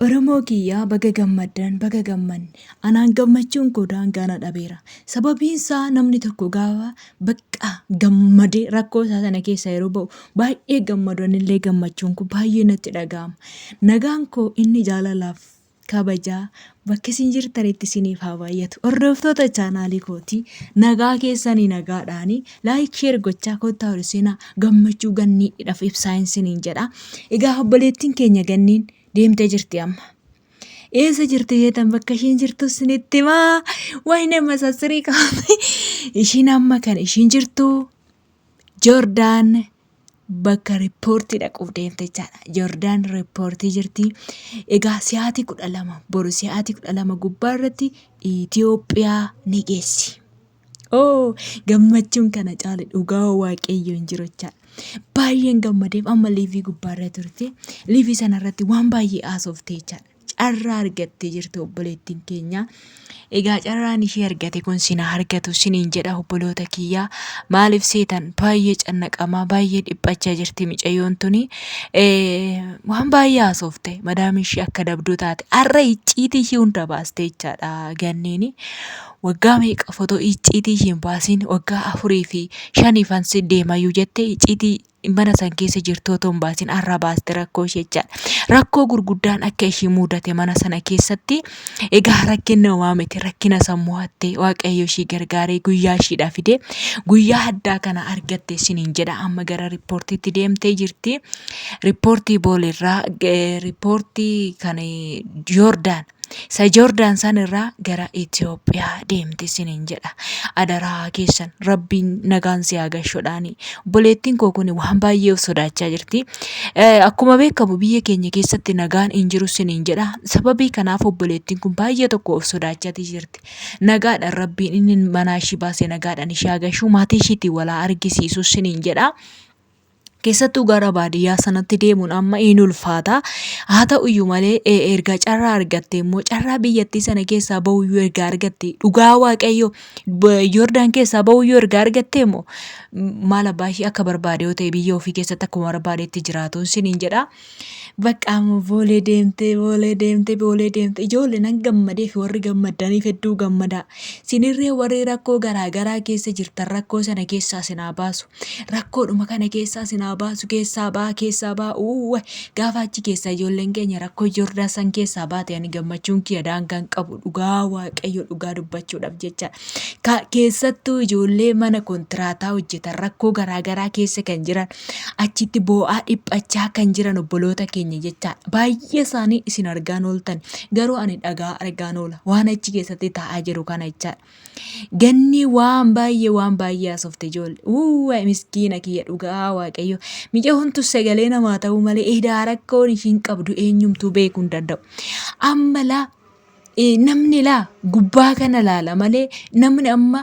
Oromoo kiyya baga gammaddan baga gammanne. Anaan gammachuun koo daangaa na dhabeera. Sababiin isaa namni tokko gaafa bakka gammadee rakkoo isaa sana keessaa yeroo ba'u baay'ee gammadu anillee gammachuun koo baay'ee natti dhaga'ama. Nagaan koo inni jaalalaaf kabajaa bakka isin jirtanitti isiniif haa baay'atu. Hordoftoota chaanaalii kootii nagaa keessanii nagaadhaanii like share gochaa kottaa ol seenaa gammachuu ganniidhaaf ibsaa isiniin jedha. Egaa obboleettiin keenya ganniin deemtee jirti amma. Eessa jirti jeetan bakka ishiin jirtu isinitti himaa. Wayne masassirii qabame. Ishiin amma kan ishiin jirtu Joordaan bakka riippoortii dhaquuf deemte jechaadha. Joordaan riippoortii jirti. Egaa sa'aatii 12 boru sa'aatii 12 gubbaa irratti Itoophiyaa ni geessi. Oo gammachuun kana caale dhugaa waaqayyo hin jiru jechaadha. Baay'een gammadeef amma liivii gubbaarra turte. Liivii sanarratti waan baay'ee haasofte jechaadha. Carraa argattee jirti obboleettiin keenya. Egaa carraan ishee argate kun sin haa argatu siniin jedha obboloota kiyyaa. Maaliif seetan baay'ee cannaqamaa baay'ee dhiphachaa jirti micayyoon tuni. Waan baay'ee haasofte madaamii ishee akka dabduu taate har'a icciitii ishee hunda baaste jechaadha ganniini. Waggaa meeqa fotoo icciitii ishee hin baasiin waggaa afurii fi shaniifan si deemayyuu jette icciitii mana san keessa jirtu otoo hin baasin har'a baaste rakkoo ishee jechaadha. Rakkoo gurguddaan akka ishii muudate mana sana keessatti egaa rakkinni homaa miti rakkina sammuu hatte waaqayyo ishii gargaaree guyyaa ishiidha fide guyyaa addaa kana argatte isiniin jedha amma gara riippoortiitti deemtee jirti. Riippoortii booleerraa riippoortii kan Joordaan Isa Joordaan san irraa gara Itoophiyaa deemti isiniin jedha. Adaraa keessan rabbiin nagaan si haa gashuudhaani. Obboleettiin koo kun waan baay'ee of sodaachaa jirti. Akkuma beekamu biyya keenya keessatti nagaan hin jiru isiniin jedha. Sababii kanaaf obboleettiin kun baay'ee tokko of sodaachaa jirti. Nagaadhaan rabbiin inni manaa ishii baase nagaadhaan ishee haa gashuu maatii ishiitiin wal haa argisiisu isiniin jedha. Keessattuu gara baadiyyaa sanatti deemuun amma in ulfaata. Haa ta'uyyuu malee erga carraa argatte immoo carraa biyyattii sana keessaa bahuyyuu erga argatte dhugaa waaqayyo Yordaan keessaa bahuyyuu erga argatte immoo maal abbaa ishee akka barbaade yoo ta'e biyya ofii keessatti akkuma barbaadetti jiraatu siniin jedha. Bakka amma boolee deemtee boolee deemtee boolee deemtee ijoollee nan gammadee fi warri gammaddaniif hedduu gammadaa. Sinirree warri rakkoo garaa garaa keessa jirtan rakkoo sana keessaa sin haa baasu. Rakkoodhuma kana keessaa sin haa baasu keessaa baa keessaa baa uuwwa gaafa achi keessaa ijoolleen keenya rakkoo Joordaa san keessaa baate ani gammachuun kiyya daangaa hin qabu dhugaa waaqayyo dhugaa dubbachuudhaaf jecha. Keessattuu ijoollee mana kontiraataa hojjetan rakkoo garaa garaa keessa kan jiran achitti boo'aa dhiphachaa kan jiran obboloota keenya jechaadha. Baay'ee isaanii isin argaan ooltan garuu ani dhagaa argaan oola waan achi keessatti taa'aa jiru kana jechaadha. Ganni waan baay'ee waan baay'ee haasofte ijoollee. Uuu miskiina kiyya dhugaa waaqayyo. Micayoon tun sagalee namaa ta'uu malee edaa rakkoon ishiin qabdu eenyumtuu beekuu hin danda'u. Amma laa namni laa gubbaa kana laala malee namni amma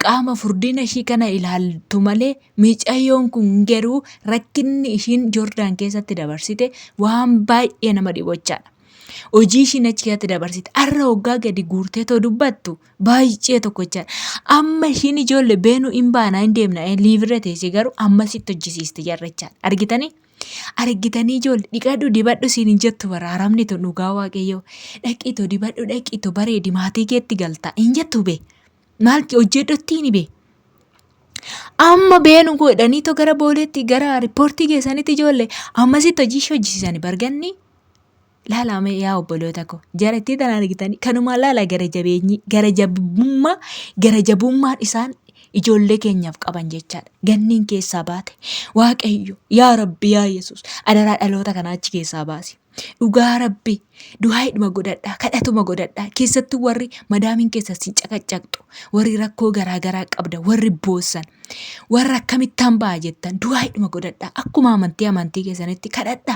qaama furdina ishii kana ilaaltu malee micayyoon kun garuu rakkinni ishiin Joordaan keessatti dabarsite waan baay'ee nama dhibochaadha. Hojii ishiin achi keessatti dabarsite har'a hoggaa gadi guurtee too dubbattu baay'ee tokkochaadha. Amma ishiin ijoollee beenuu hin baanaa hin deemna liivirra teessee garuu ammasitti hojjisiiste jarrachaadha. Argitanii? Argitanii ijoollee dhiqadhu dibadhu siin hin jettu bara haramni tun dhugaa waaqayyoo dhaqii too dibadhu dhaqii too bareedi maatii keetti galta hin jettu bee maal hojjedhuttiin bee. Amma beenu godhanii too gara booleetti gara riippoortii geessanitti ijoollee ammasitti hojii ishee hojjisiisanii barganni. Laalaa mee yaa obboloota koo jarattii tana argitanii kanumaa laala gara jabeenyi gara jabummaa gara jabummaan isaan ijoollee keenyaaf qaban jechaadha. Ganniin keessaa baate waaqayyo yaa rabbi yaa yesus adaraa dhaloota kanaa achi keessaa baasi. Dhugaa rabbi du'aayidhuma godhadhaa kadhatuma godhadhaa keessattuu warri madaamiin keessa sin caqacaqxu warri rakkoo garaa garaa qabda warri boossan Warra akkamittaan ba'a jettan du'aa'idhuma godhadhaa. Akkuma amantii amantii keessanitti kadhadhaa.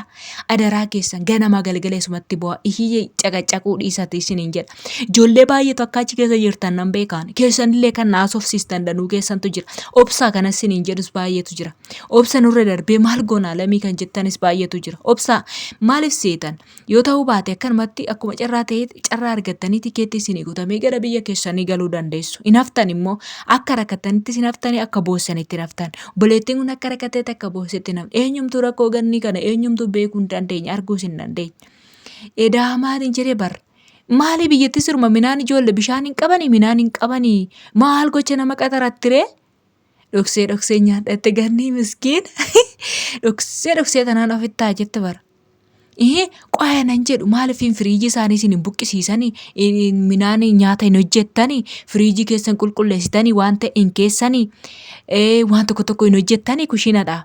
Adaraa keessan ganamaa galgala isumatti bu'aa. Ishii caqacaquu dhiisati isiniin jedha. Ijoollee baay'eetu akka achi keessa jirtan nan beekaan. Keessanillee kan na haasofsiistan danuu keessantu jira. Obsaa kanas isiniin jedhus baay'eetu jira. Obsa nurra darbee maal goonaa lamii kan jettanis baay'eetu jira. Obsaa maaliif seetan? Yoo ta'uu baate akkanumatti akkuma carraa ta'ee carraa argattanii tikeettii isinii kutamee gara biyya keessanii galuu dandeessu. Hin haftan immoo akka rakkattanitti hin haftanii akka boossanitti hin haftan. Obboleettiin kun akka rakkatteetti akka boossetti hin hafne. Eenyumtuu rakkoo gannii kana eenyumtuu beekuu hin dandeenye arguus hin dandeenye. Edaa maaliin jedhee bar. Maali biyyatti siruma minaan ijoolle bishaan hin qabanii minaan hin qabanii maal gocha nama qaxarattiree? Dhoksee dhoksee nyaadhatte gannii miskiin. Dhoksee dhoksee tanaan ofitti haa jette bara. Ihee qoya nan jedhu maaliif hin firiijii isaanii isin hin buqqisiisanii minaan nyaata hin hojjettanii firiijii keessan qulqulleessitanii waan ta'e hin keessanii waan tokko tokko hin hojjettanii kushiinadha.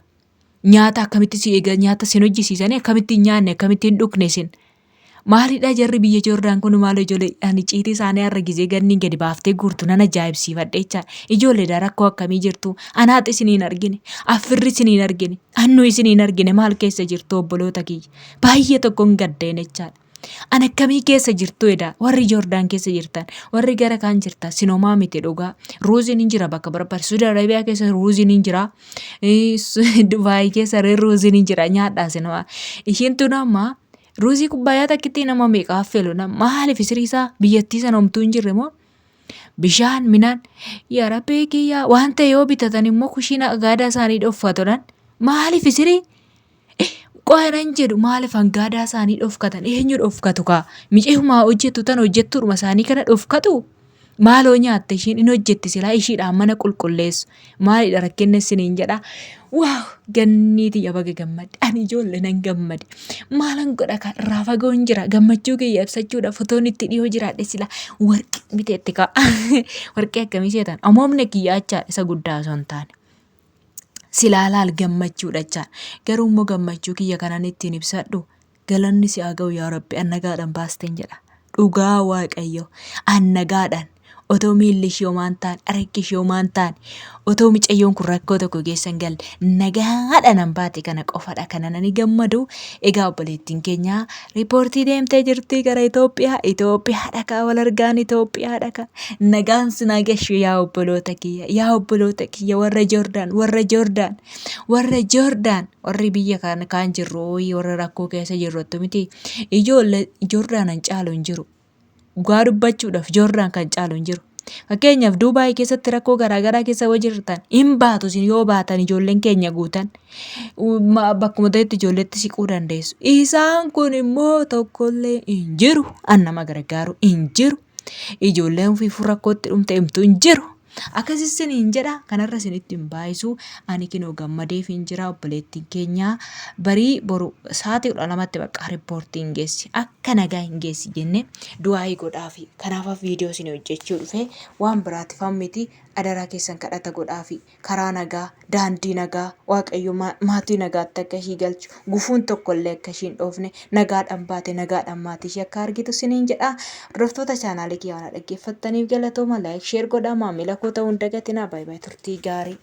Nyaata akkamitti si eega nyaata isin hojjisiisanii akkamitti hin nyaanne akkamitti hin dhugne isin. Maalidha jarri biyya Joordaan kun maal ijoollee ani ciitii isaanii har'a gizee ganniin gadi baaftee guurtu nan ajaa'ibsiifadhe jecha ijoolleedha rakkoo akkamii jirtu anaat isin hin argine affirri isin hin argine annu isin hin argine maal keessa jirtu obboloota kiyya baay'ee tokkon gaddeen jechaadha. An akkamii keessa jirtu edaa warri Joordaan keessa jirtan warri gara kaan jirtan sinomaa miti dhugaa ruuziin hin jira bakka barbaade Suudi Arabiyaa keessa ruuziin hin jira Dubaayii keessa ruuziin hin jira nyaadhaa sinomaa ishiin tun amma Ruuzii kubbaayyaa takkittii nama meeqa affeelu na maaliif isirii isaa biyyattii sana homtuu hin jirre moo bishaan minaan yaa rabbii kiyyaa waan ta'e yoo bitatan immoo kushiina gaadaa isaanii dhoffatodhan maaliif isirii qo'anan jedhu maaliif hangaadaa isaanii dhofkatan eenyu dhofkatu kaa miceehumaa hojjettu tan hojjettuudhuma isaanii kana dhofkatu Maaloo nyaatte ishiin in hojjetti silaa ishiidhaan mana qulqulleessu. Maalidha rakkinni isiniin jedha. Waaw gannii tiyya baga gammadde. Ani ijoollee nan gammade. Maalan godha kaa irraa fagoon jira. Gammachuu kiyya ibsachuudhaaf otoon itti dhiyoo jiraadhe silaa warqii biteetti kaa. Warqii akkamii seetan? Amoomne kiyya achaadha isa guddaa osoo hin taane. Silaa laal gammachuudha jechaadha. Garuu immoo gammachuu kiyya kanan ittiin ibsadhu galanni si haa ga'u yaa Rabbi an nagaadhaan baasteen jedha. Dhugaa Waaqayyo an nagaadhaan otoo miilli ishee homaa hin taane harki ishee homaa hin taane otoo micayyoon kun rakkoo tokko keessa hin galle nagaadhaan an baate kana qofadha kana nani gammadu. Egaa obboleettiin keenya riippoortii deemtee jirti gara Itoophiyaa. Itoophiyaa dhakaa wal argaan Itoophiyaa dhakaa. Nagaan sinaa gashu yaa obboloota kiyya yaa obboloota kiyya warra Joordaan warra Joordaan warra Joordaan warri biyya kan kaan jirru ooyii warra rakkoo keessa jirruttu miti ijoollee Joordaanan caalu hin jiru. Dhugaa dubbachuudhaaf Joordaan kan caalu hin jiru. Fakkeenyaaf Duubaay keessatti rakkoo garaagaraa keessa yoo jirtan hin baatu isin yoo baatan ijoolleen keenya guutan bakkuma ta'etti ijoolleetti siquu dandeessu. Isaan kun immoo tokkollee hin jiru. An nama gargaaru hin jiru. Ijoolleen ofiifuu rakkootti dhumte himtu hin jiru. Akkas isiniin jedha kanarra isinitti hin baay'isu ani kinoo gammadeef hin jira obboleettiin keenya barii boru sa'aatii 12tti bakka riippoortii hin geessi akka nagaa hin geessi jenne du'aayii godhaafi kanaaf viidiyoo isin hojjechuu dhufe waan biraatiif miti adaraa keessan kadhata godhaafi. Karaa nagaa, daandii nagaa, Waaqayyo maatii nagaatti akka ishii galchu, gufuun tokko illee akka ishii hin dhoofne, nagaadhaan baate nagaadhaan maatii ishii akka argitu isiniin jedha. Hordoftoota chaanaalii kiyyaa waan dhaggeeffattaniif galatooma. Like, share godhaa, maamila koo ta'uu hin dagatinaa. Baay baay turtii gaarii.